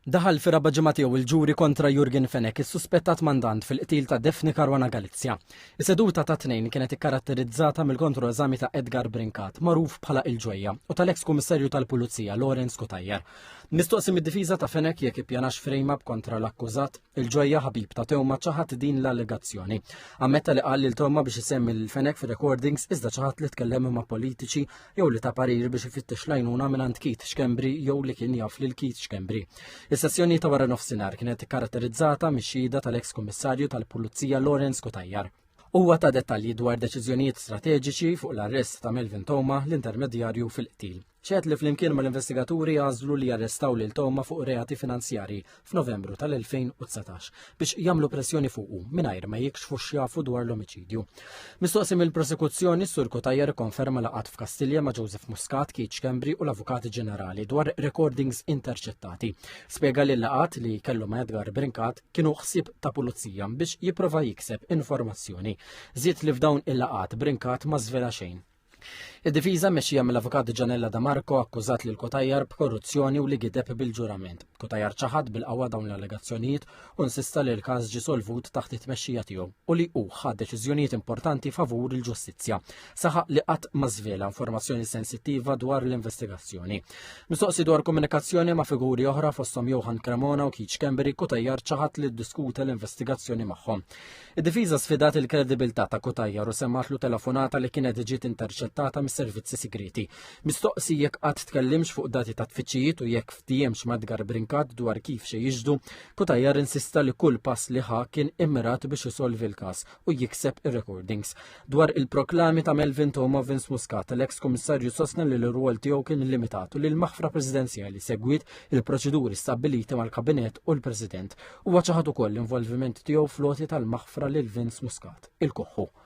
Daħal fir-raba' ġimgħa tiegħu il-ġuri kontra Yorgen Fenech, is-suspettat mandant fil-qtil ta' Daphne Caruana Galizia. Is-seduta ta' tnejn kienet ikkaratterizzata mill-kontroeżami ta' Edgar Brincat, magħruf bħala il-Ġwejja, u tal-eks kummissarju tal-Pulizija Lawrence Cutajar. Mistoqsi mid-difiża ta' Fenech jekk ippjanax frame-up kontra l-akkużat, il-Ġwejja ħabib ta' Theuma ċaħad din l-allegazzjoni. Ammetta li qal lil Theuma biex isemmi lil Fenech fir-recordings iżda ċaħad li tkellem ma' politiċi jew li ta parir biex ifittex l-għajnuna mingħand Keith Schembri jew li kien jaf lil Keith Schembri. Is-sessjoni ta' wara nofsinhar kienet ikkaratterizzata mix-xhieda tal-eks kummissarju tal-Pulizija Lawrence Cutajar. Huwa ta dettalji dwar deċiżjonijiet strateġiċi fuq l-arrest ta' Melvin Theuma, l-intermedjarju fil-qtil. Xehed li flimkien mal-investigaturi għażlu li jarrestaw lil Theuma fuq reati finanzjarji f'Novembru tal-2019 biex jagħmlu pressjoni fuqu mingħajr ma jikxfu x'jafu dwar l-omiċidju. Mistoqsi mill-prosekuzzjoni, Sur Cutajar ikkonferma laqgħat f'Kastilja ma' Joseph Muscat, Keith Schembri u l-Avukat Ġenerali dwar recordings interċettati. Spjega li l-laqgħat li kellu ma' Edgar Brincat kienu ħsieb ta' pulizija biex jipprova jikseb informazzjoni. Żied li f'dawn il-laqgħat Brincat ma żvela xejn. Id-difiża mmexxija mill-Avukat Gianella Da Marco akkużat lil Cutajar b'korruzzjoni u li gideb bil-ġurament. Cutajar ċaħad bil-qawwa dawn l-allegazzjonijiet u insista li l-każ ġie solvut taħt it-tmexxija tiegħu u li hu ħa deċiżjonijiet importanti favur il-ġustizzja. Saħaq li qatt ma żvela informazzjoni sensittiva dwar l-investigazzjoni. Mistoqsi dwar komunikazzjoni ma' figuri oħra fosthom Johann Cremona u Keith Schembri, Cutajar ċaħad li ddiskuta l-investigazzjoni magħhom. Id-difiża sfidat il-kredibilità ta' Cutajar u semmatlu telefonata li kienet ġiet interċettata mis-servizzi sigrieti. Mistoqsi jekk qatt tkellimx fuq dati ta' tfittxijiet u jekk ftihemx ma' Edgar Brincat dwar kif xi jixhdu, Cutajar insista li kull pass li ħa kien immirat biex isolvi l-każ u jikseb ir-recordings. Dwar il-proklami ta' Melvin Theuma Vince Muscat, l-eks kummissarju sostna li l-rwol tiegħu kien limitat u li l-maħfra presidenzjali segwiet il-proċeduri stabbiliti mal-Kabinett u l-President. Huwa ċaħad ukoll l-involviment tiegħu fl-għoti tal-maħfra lil Vince Muscat, il-Koħħu.